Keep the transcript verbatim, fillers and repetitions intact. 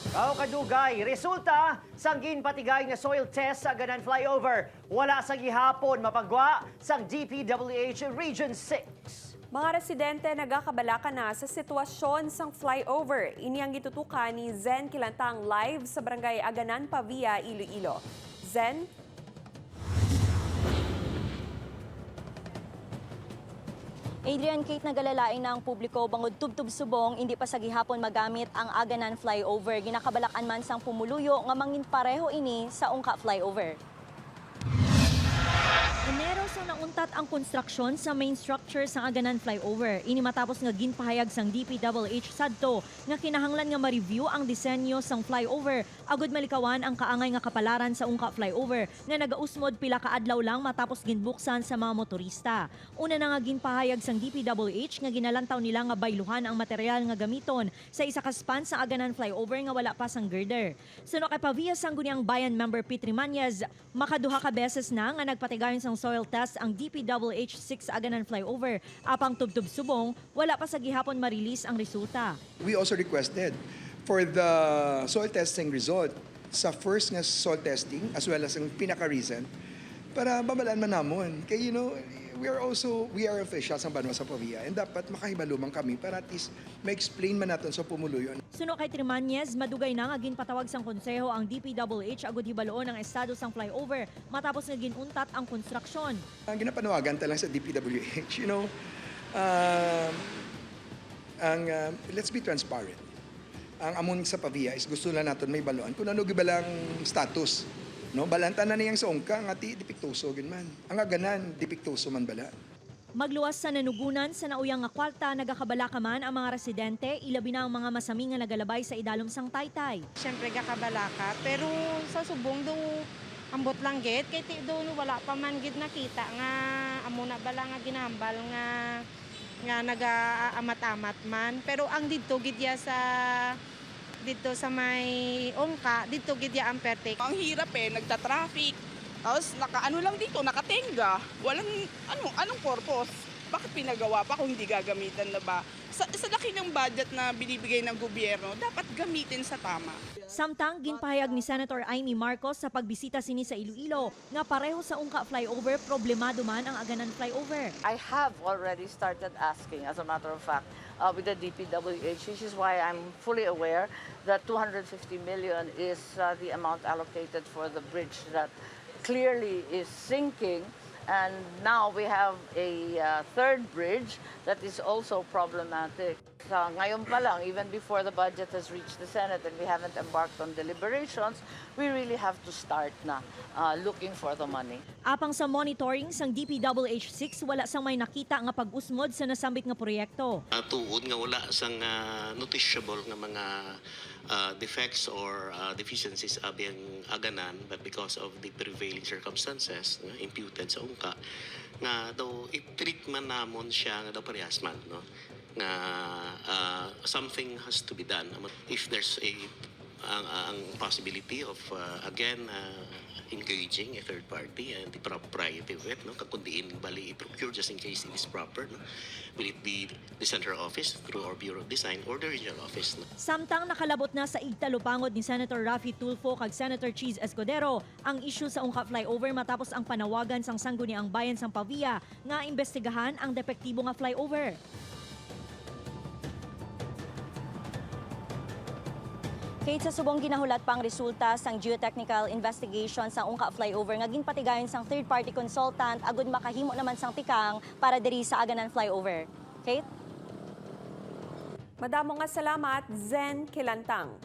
Aw kadugay, resulta sang ginpatigay nga soil test sa Aganan Flyover, wala sa gihapon mapagwa sang D P W H Region six. Mga residente nagakabalaka na sa sitwasyon sang flyover. Ini ang gitutukan ni Zen Kilantang live sa Barangay Aganan, Pavia, Iloilo. Zen? Adrian, Kate, nagalalain na ang publiko bangod tubtob subong indi pa sa gihapon magamit ang Aganan Flyover. Ginakabalak-an man sang pumuluyo nga manginpareho ini sa Ungka Flyover. Enero sang nauntat ang konstruksyon sa main structure sang Aganan Flyover. Ini matapos nga ginpahayag sang D P W H sadto nga kinahanglan nga ma-review ang disenyo sang flyover agud malikawan ang kaangay nga kapalaran sa Ungka Flyover nga nagausmod pila ka adlaw lang matapos ginbuksan sa mga motorista. Una na nga ginpahayag sang D P W H nga ginalantaw nila nga bayluhan ang material nga gamiton sa isa ka span sa Aganan Flyover nga wala pa sang girder. Suno kay Pavia Sangguniang Bayan member Petri Mañez, makaduha ka beses na nga nagpatigayon sang soil test ang D P W H six Aganan Flyover, apang tubtob subong wala pa sa gihapon ma-release ang resulta. We also requested for the soil testing result sa first nga soil testing as well as ang pinaka-recent para mabalaan man namon. Kay, you know, we are also, we are officials sang banwa sa Pavia and dapat makahibalo man kami para at least ma-explain man naton sa pumuluyo. Suno kay Trimañez, madugay na nga ginpatawag sang konseho ang D P W H agud hibaluon ang estado sang flyover matapos nga gin-untat ang konstruksyon. Ang ginapanawagan ta lang sa D P W H, you know, um, ang, um, let's be transparent. Ang amon sa Pavia is gusto lang naton mahibaluan kung ano gibalang status. No? Balaan ta na niyang sa Ungka nga ti depektoso gyud man. Ang Aganan, depektoso man bala. Magluwas sa nanugunan sa nauyang nga kwarta, nagakabalaka man ang mga residente, ilabi na ang mga masami nga nagalabay sa idalom sang taytay. Siyempre gakabalaka, pero sa subong do ambot lang gid kay ti do wala pa man gid nakita nga amo na bala nga ginahambal nga nga nagaamat-amat man. Pero ang didto gid ya sa didto sa may Ungka, didto gid ya ang perte. Ang hirap eh, nagta-traffic. Tapos naka ano lang dito, nakatenga. Walang ano, anong purpose? Bakit pinagawa pa kung hindi gagamitan na ba? Sa, sa laki ng budget na binibigay ng gobyerno, dapat gamitin sa tama. Samtang ginpahayag ni Senator Imee Marcos sa pagbisita sini sa Iloilo nga pareho sa Ungka Flyover, problemado man ang Aganan Flyover. I have already started asking, as a matter of fact, uh, with the D P W H, which is why I'm fully aware that two hundred fifty million is uh, the amount allocated for the bridge that clearly is sinking. And now we have a uh, third bridge that is also problematic. Sa ngayon pa lang, even before the budget has reached the Senate and we haven't embarked on deliberations, we really have to start na uh, looking for the money. Apang sa monitoring sang D P W H six, wala sang may nakita nga pag-usmod sa nasambit nga proyekto. Ah, tuod nga wala sang ah, noticeable nga mga ah, defects or ah, deficiencies abi ang Aganan, but because of the prevailing circumstances nga imputed sa Ungka, nga daw i-treat man namon siya nga daw parehas man, no? Nga ah, something has to be done. If there's a ang, ang possibility of uh, again uh, engaging a third party and the propriety of it, no? Kag kung diin bali i-procure, just in case it is proper, no? Will it be the central office through our Bureau of Design or the regional office, no? Samtang nakalabot na sa igtalupangod ni Senator Raffy Tulfo kag Senator Chiz Escudero ang isyu sa Ungka Flyover matapos ang panawagan sang Sangguniang Bayan sang Pavia nga imbestigahan ang depektibo nga flyover. Kate, sa subong ginahulat pa ang resulta sang geotechnical investigation sang Ungka Flyover nga ginpatigayon sang third-party consultant agud makahimo naman sang tikang para diri sa Aganan Flyover. Kate? Madamo nga salamat, Zen Kilantang.